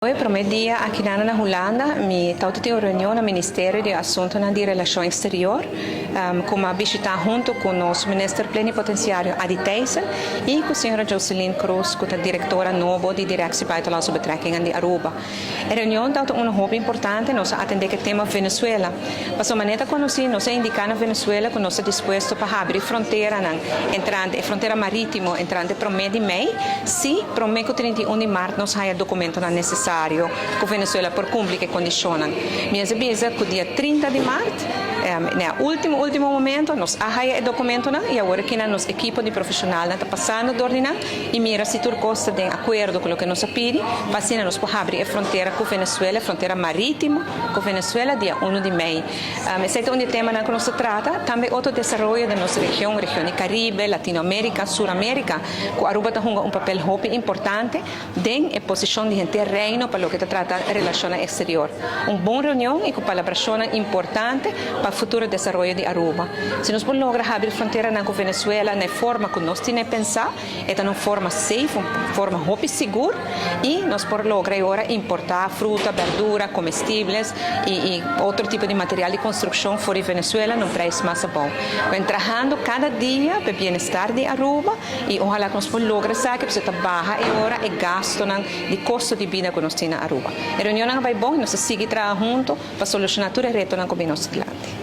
Awe prome dia aki na Hulanda, mi tabatin un reunion na Ministerio di Asuntonan di Relacion Exterior, cu mi a bishita hunto cu nos minister plenipotenciario Adi Thijssen y cu señora Joseline Cruz, cu ta directora nobo di Directie Buitenlandse Betrekkingen di Aruba. E reunion tabata un hopi importante, nos a atende cu e tema Venezuela. Paso manera conoci, nos a indica na Venezuela cu nos ta dispuesto pa habri fronteranan entrante e frontera maritimo entrante 1 di mei, si prome cu 31 di maart nos haya documentonan necesario cu Venezuela por cumpli cu e condicionnan. Mi a bisa cu dia 30 di maart, na ultimo ultimo momento, nos a haya e documentonan y awor aki nos ekipo di profesionalnan ta pasando door di nan y mira si tur cos ta den acuerdo cu loke nos a pidi, pa asina nos por habri e frontera cu Venezuela, frontera maritimo cu Venezuela dia 1 di mei. Esey ta un di e temanan cu nos ta trata. Tambe otro desaroyo den nos region, region di Caribe, Latinoamerica, Suramerica, cu Aruba ta hunga un papel hopi importante den e posicion di henter Reino pa loke ta trata relacionnan exterior. Un bon reunion y cu palabracionnan importante pa futuro desaroyo di Aruba. Si nos por logra habri fronteranan cu Venezuela na e forma cu nos tin e pensa, e ta na un forma safe, un forma hopi sigur y nos por logra e ora importa fruta, berdura, comestibles y otro tipo di material di construccion for di Venezuela na un prijs mas abou. Wen trahando cada dia pa e bienestar di Aruba y ohala cu nos por logra esaki pasobra ta baha e ora e gastonan di costo di bida cu nos tin na Aruba. E reunionnan a bay bon y nos ta sigui traha hunto pa soluciona tur e retonan cu bin nos dilanti.